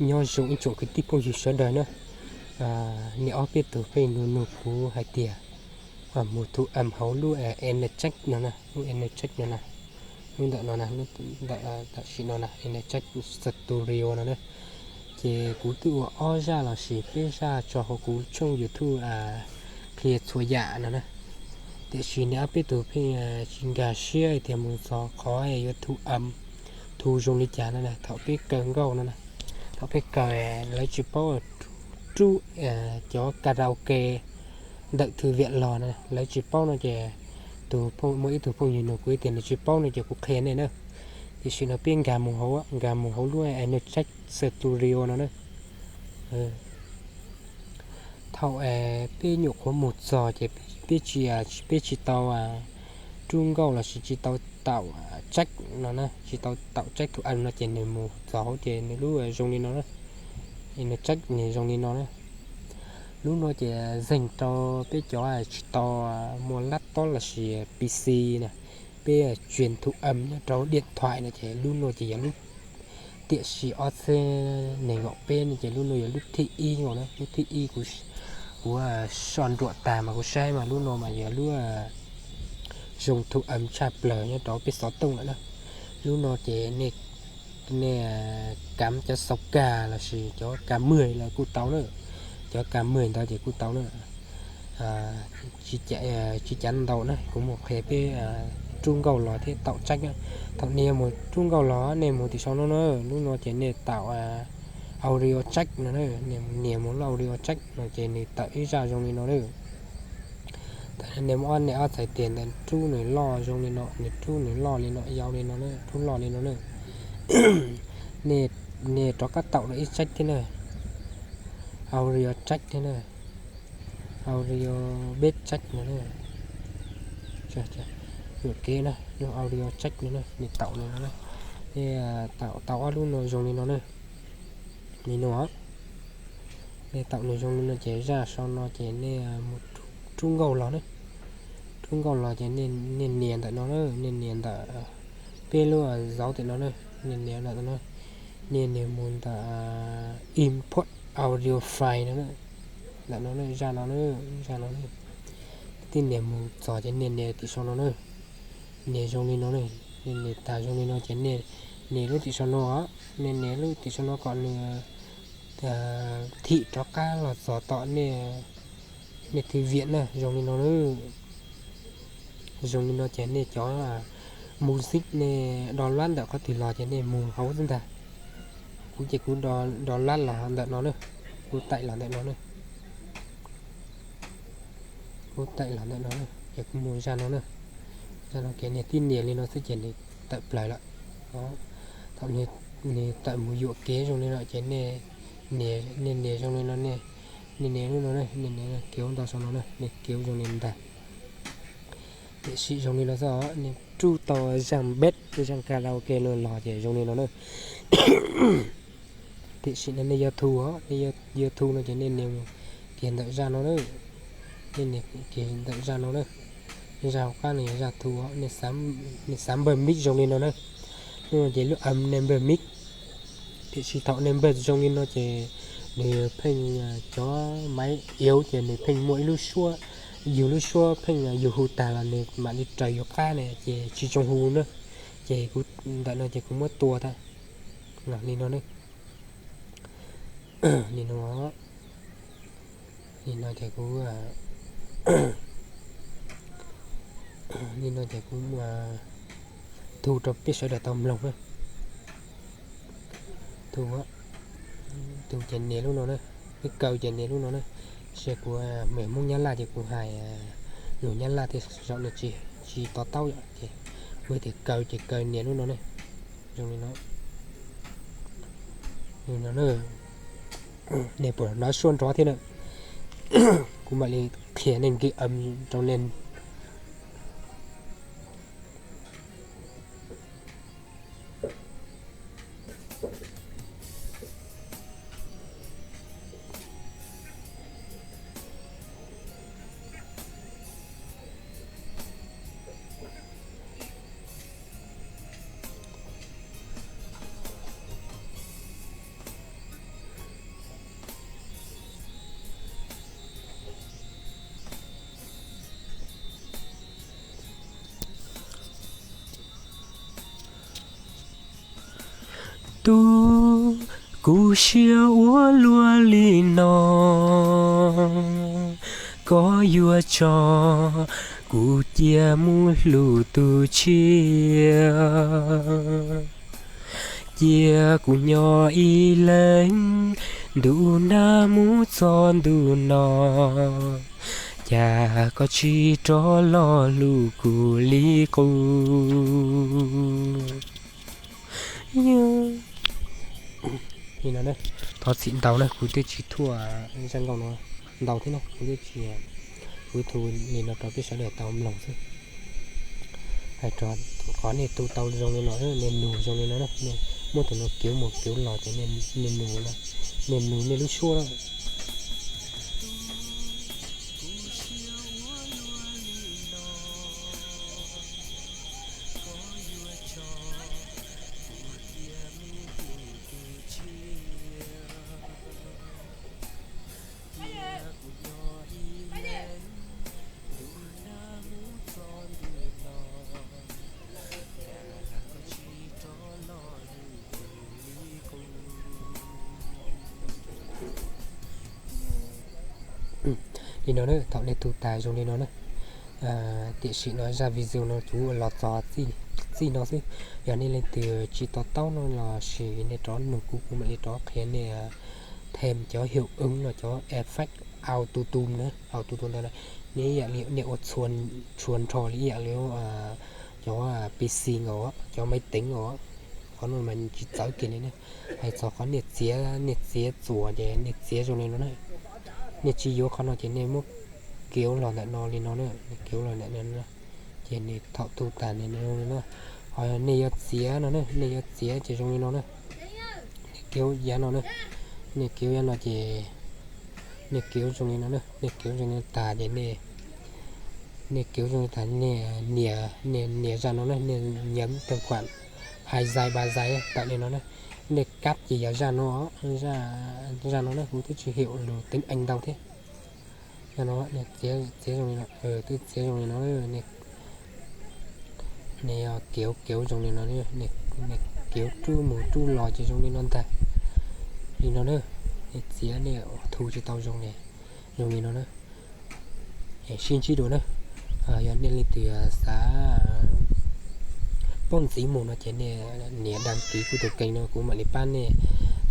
Nyob zoo ib tsoom kwv tij phooj ywg sawv daws na. Niam ob peb tug pheej nug nug kuv hais tias mus thu âm hauv lub Enertrack no na, lub Enertrack no na, lub ntawm no na, lub ntawm tam sim no na, Enertrack Studio no na. Ces kuv twb ua ob zaj los sis peb zaj tso hauv kuv tshooj YouTube qhia txhua yam no na. Tiam sis niam ob peb tug pheej tsis nkag siab tias mus txog qhov yuav thu âm, thu zoo li cas no na, thaum peb kaw nkauj no na. Thaum peb kaw lawv tsis paub rub cov karaoke ntawm thư viện los no, lawv tsis paub no ces tus, muaj ib tug phooj ywg nug kuv tias nws tsis paub no ces kuv qhia nej na. Tiam sis no peb nkag mus hauv, nkag mus hauv lub Enertrack Studio no na. Thaum peb nyuam qhuav mus txog ces peb tsis, peb tsis tau rub nkauj los sis tsis tau tạo track no na, tsis tau tạo track thu âm no ces nws mus txog hauv ces nws lub zoo li no na. Nws track nws zoo li no na. Lub no ces zeeg rau peb cov tsis tau muaj laptop los sis PC na, peb truyền thu âm nyob rau điện thoại no ces lub no ces yog lub, tiam sis ob txhiab nees nkaum peb no ces lub no yog lub thib ib nkaus na, lub thib ib kuv, kuv so nruam tag mas kuv saib mas lub no mas yog lub zoo thu âm tshaj plaws nyob rau peb xov tooj lawm na. Lub no ces nej, nej cắm cov xau ka los sis cov ka mười los kuj tau na, cov ka mười ntawd ces kuj tau na. Tsis cav ntau na, kuv mus qhia peb rub nkauj los thiab tạo track na. Thaum nej mus rub nkauj los nej mus tim sau no na, lub no ces nej tạo audio track no na, nej nias mus lub audio track no ces nws tawm ib zaj zoo li no na. Thaum nej mus ob, nej ob txhais tes ntawd rub nws loj zoo li no, nws rub nws loj li no, yau li no na, rub loj li no na. Nej, nej rov qab tạo dua ib track thiab na, audio track thiab na, audio bass track no na. Yuam kev na, lub audio track no na, nej tạo nws no na. Nej tạo, tạo ob lub no zoo li no na. Li no, nej tạo nws zoo li no ces zaj sau no ces nej mus rub nkauj los na. Rub nkauj los ces nej nias ntawm no na, nej nias ntawm peb lub dấu ntawm no na, nej nias ntawm no, nej nias mus ntawm import audio file no na. Ntawm no na, zaj no na, zaj no na. Tib nias mus txog ces nej nias tim sau no na. Nias zoo li no na, nej nias tag zoo li no ces nej nias lub tim sau no, nej nias lub tim sau no kom nws thim rov qab los txog tom nej, nej thư viện na, zoo li no na. Zoo li no ces nej cov music nej download ntawm qhov twg los ces nej mus hauv xwb ntag. Kuv ces kuv download los ntawm no na, kuv taim los ntawm no na. Kuv taim los ntawm no na, ces kuv mus zaj no na. Zaj no ces nej tib nias li no xwb ces nws tawm plaws lawm. Thaum nws tawm mus yuam kev zoo li no ces nej nias zoo li no, nej nias lub no na, nej nias kev ua ntau sau no na, nej kev zoo li ntag. Tiam sis zoo li no xwb os, nej rub tau zaj bass, zaj karaoke no los ces zoo li no na. Tiam sis no nej yuav thu os, nej yuav thu no ces nej nias kiag ntawm zaj no na, nej nias kiag ntawm zaj no na. Zaj hauv qab no yog zaj thu os, nej xav npawg mix zoo li no na. Lub no ces lub âm nej npawg mix. Tiam sis thaum nej npawg zoo li no ces nws pheej, cov máy yếu ces nws pheej muaj ib lub suab, yus lub suab pheej yus hu tag los nws mam li raws yus qab ne ces tsis zoo hu na. Ces kuv ntawm no ces kuv muab tua tag li no na. Li no, li no ces kuv, li no ces kuv thu rau peb sawv daws tau mloog na. Thu, thu ces nias lub no na, peb kaw ces nias lub no na. Sia kuv me Hmoob Nyab Laj ces kuv hais lus Nyab Laj thiaj zaum nws tsis, tsis to taub yom ces kuv tias kaw ces kaw nias lub no ne. Zoo li no, no, nej puas hnov suab nrov thiab na? Kuv mam li qhia nej nki âm rau nej. Tub, kuv siab ua luaj li no, koj yuav tso kuv cia mus hlub tus tshiab. Cia kuv nyob ib leeg, ntu nag mus txog ntu no, cas koj tsis rov los hlub kuv li qub. Li no, thov txim ntau na, kuv twb tsis thuam zaj nkauj no ntau thiab na, kuv twb tsis, kuv thu li no rau peb sawv daws tau mloog xwb. Hais rau qhov nej tu tau zoo li no, nej nug zoo li no, nej muab tus no kev mus kev los ces nej nug, nej nug nej lub suab na. Li no na, thaum nej tu tas zoo li no na, tiam sim no zaj video no kuv los txog txij no xwb. Yog nej leej twg tsis to taub no los sis nej rov nug kuv, kuv mam li rov qhia nej thêm cov hiệu ứng no, cov effect auto tune na, auto tune ntawd na, nej ib yam li nej ua txhua nrho li ib yam li cov P C nkaus, cov máy tính nkaus. Qhov no mas tsis txawv kiag li na. Hais txog qhov nej txiav, nej txiav txuas ces nej txiav zoo li no na. Nej tsis yuav qhov no ces nej muab kev los ntawm no li no na, kev los ntawm no, ces nej thaum tu tas zoo li no. Ho nej yuav txiav no na, nej yuav txiav ces zoo li no na. Nej kev yav no na, nej kev yav no ces nej kev zoo li no na, nej kev zoo li no tas ces nej, nej kev zoo li tas nej nias, nej nias zaj no na, nej nhấn tài khoản hai giây ba giây tawm li no na. Nej cắt ces yog zaj no, zaj no na, kuv twb tsis hiểu lus tiếng Anh ntau thiab. Zaj no, txiav zoo li no, twb txiav zoo li no, nej kev kev zoo li no, nej kev rub mus rub los ces zoo li no ntag. Li no na, nej txiav nej thu tsis tau zoo li, zoo li no na. Sib ntsib dua na. Yog nej leej twg xav paub ntxiv mus no ces nej nias đăng ký kuv tus kênh no, kuv mam li pab nej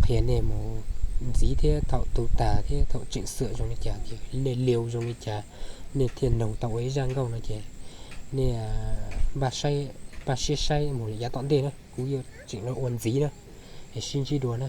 qhia nej mus ntxiv thiab thaum tu tas thiab thaum chỉnh sửa zoo li cas ces nej liu zoo li cas, nej thiaj noog tau ua ib zaj nkauj no ces nej npaj siab saib mus yav tom ntej na, kuv yuav tseem los ua ntxiv na. Sib ntsib dua na.